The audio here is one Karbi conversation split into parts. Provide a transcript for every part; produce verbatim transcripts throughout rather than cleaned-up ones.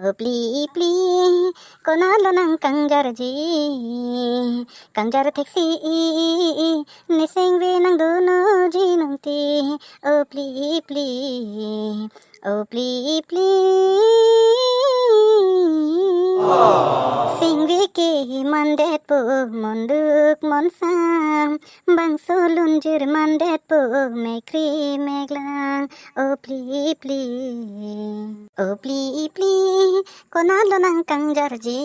O pli pli, konatlo nang kangjarji? Kangjar theksi, ne sengve nangdunji nangti. O pli pli, o pli pli. Sengve ke mandetpo monduk monsam, bangso lunjir mandetpo mekri meklang. O pli pli, o pli pli, konatlo nang kangjarji?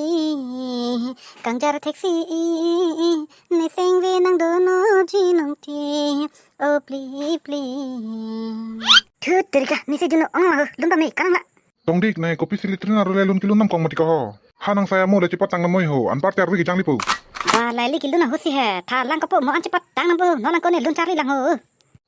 Kangjar theksi, ne sengve nangdunji nangti. O pli pli. Thut terika, ne si dunnon ong ho, lun pame kanang la. Tongdik, nai kopisi latrine arlo le lun kelun nangkong mati ko ho. Ha nang saya mo le chepatang namoi ho, anpar te arve kejang lipo. Ba laili kelun ahut si he, tha lang kopo mo an chepatang nampo, non nangkone lun charli lang ho.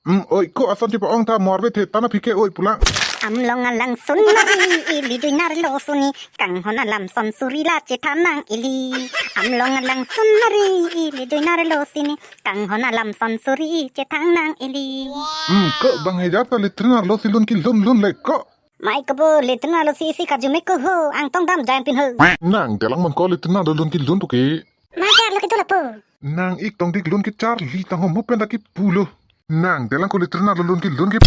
Hmm, oi, ko ason chepa-ong tha, mo arve the, tana phike oi pulang. Amlong alangsun nari ili dui narlo suni, kanghon alam son suri la chethan nang ili. Amlong alangsun nari ili dui narlo suni, kanghon alam son suri chethan nang ili. Hmm, ko bang hejar ta latrine arlo si lun kelun lun le ko. Mai kopo latrine arlo si isi karju me ko ho, angtong dam jain pin ho. Nang telang mon ko latrine arlo lun kelun puke. Mai ke arlo kedo lapo. Nang ik tongdik lun kecharli tang ho mo pen ta kipulo. Nang telang ko latrine arlo lun kelun ke.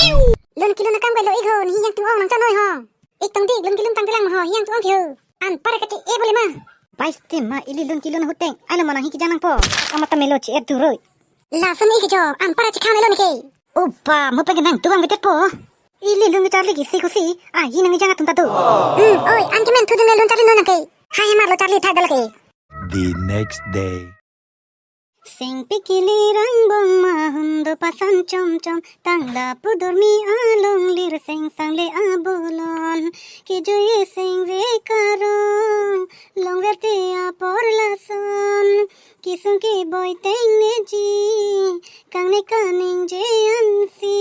Lun kelun akam ke lo ik ho, ne hiyang tu-ong nangchanoi ho. Ik tongdik lun kelun tang telang ho, hiyang tu-ong ke ho. Anpar kache-e bole ma. Bai stem ma ili lun kelun ahut teng. Ai lo ma nang hi kejang nangpo. Amat ta melo che-e duroi. Lason ik jo, anpar chekhan lo neke. Upa, mo pen ke nang tu-ong vetet po. Ili lun kecharli ke si ko si. Ah, hi nang ijang atum ta do. Hmm, oi, an kemen thu dun le lun charli non nangke. Hai hemar lo charli thai dal ke. The next day. Seng pikili rangbong mahun do pasan chom chom, tangla pudormi along lir seng sang le abolon. Kejui sengve karong, longver te apor lason. Kisung keboi teng neji, kangne kaningje ansi.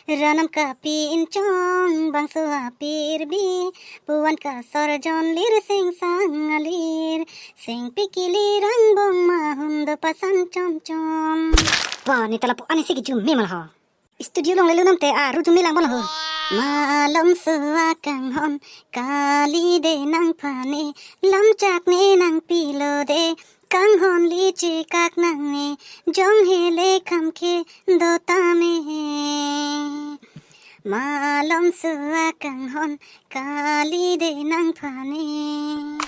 Ranam kapi inchong, bangso apirbi, puan kasor jon lir seng sang alir. Seng pikili rangbong mahun do pasan chom chom. Ba, ne ta lapu an isi kejume ma la ho. Studio along le lun nangte aru jume lang bon ho. Malomso akanghon, kali de nangphane, lam chak ne nangpilo de, kanghon li chekak nangne, jong hele kham ke do tame. Malomso akanghon, kali de nangphane.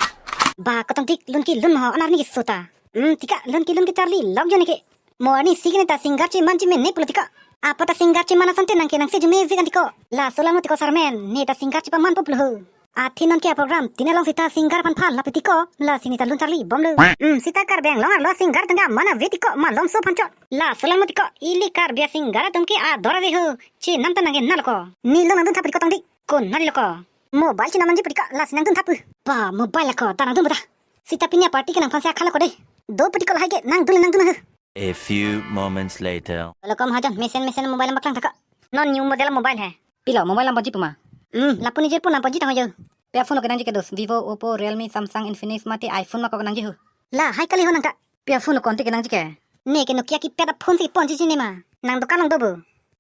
Ba, ko tongdik lun kelun ma ho, an arni keso ta. Hmm, tika, lun kelun kecharli lok jo neke. Mo arni si ke ne ta singer cheman chemen ne pulo tika. Apa ta singer cheman asonte nang ke nang si jume vik an tiko. Laso alam tiko sarmen, ne ta singer chepaman po pulo ho. Athe non ke program tin along sita singer aphan phal lapu tiko. Lasi ne ta lun charli bomlo. Hmm, sita Karbi Anglong arlo singer tangka mana ve tiko, malomso aphan chot. Laso alam tiko, ili Karbi singer atum ke ador ave ho. Chenam ta nang ke nalo ko. Ne lo nangdun thap tiko tongdik. Ko nalo ko. Mobile chenam nangji pu tiko, lasi nangdun thap. Ba, mobile ko, ta nangdun ba ta. Sita pini aparty ke nangphan si akhala ko de. Do pu tiko lahai ke, nangdun nangdun ho. A few moments later. Lo ko mahajon, mesen mesen mobile nang paklang thak ko. Non new model mobile he. Pilo mobile nang ponji puma. Hmm, lapu nijir pun nang ponji tang ho jo. Pi aphone lo kenangji ke dos? Vivo, Oppo, Realme, Samsung, Infinix mate iPhone ma ko kenangji ho? Lahai kali ho nang ta. Pi aphone lo konti kenangji ke? Ne ke Nokia keypad aphone si ponji chini ma. Nang dukan along do bo.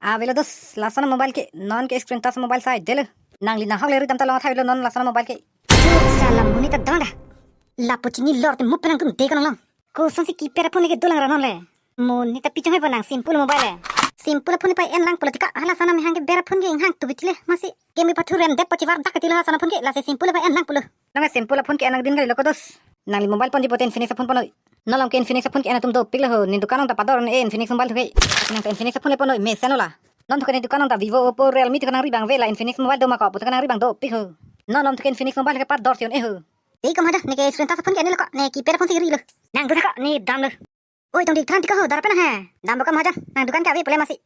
Avelo dos, lason mobile ke, non ke screen touch mobile sai delo. Nangli nanghok le ridam ta long athai lo non lason mobile ke. Salam muni ta dang da. Lapu chini lor te mup nangtum de ko nang long. Kosonsi keypad aphone ke dolang ra non le. Muni ta pichong hai pa nang simple mobile le. Simple aphone pa en lang pulo tika, hala sana me hang ke ber aphone ke inghang tu bitile. Masi game pathu rem det pachivar dak tilo hala sana phone ke, lasi simple pa en lang pulo. Nang simple aphone ke en nangdin kali lo ko dos. Nangli mobile ponji pote Infinix aphone ponnoi. Non along ke Infinix aphone ke en atum dopik lo ho. Ne dukan along ta pador ne Infinix mobile thu ke. Nang ta Infinix aphone le ponnoi mesen lo la. Non thu ke ne dukan along ta Vivo, Oppo, Realme thu ke nangri abang ave, la Infinix mobile do ma ko pu thu ke nangri abang dopik ho. Non along thu ke Infinix mobile ke pador si un-e ho. Ei ko mahajon, ne ke screen touch aphone ke ne lo ko, ne keypad aphone si ri lo. Nangdun thak ko, ne dam lo. Oi tongdik, than tiko ho, dara pen he. Dam bo ko mahajon, nang dukan ke ave pule masi.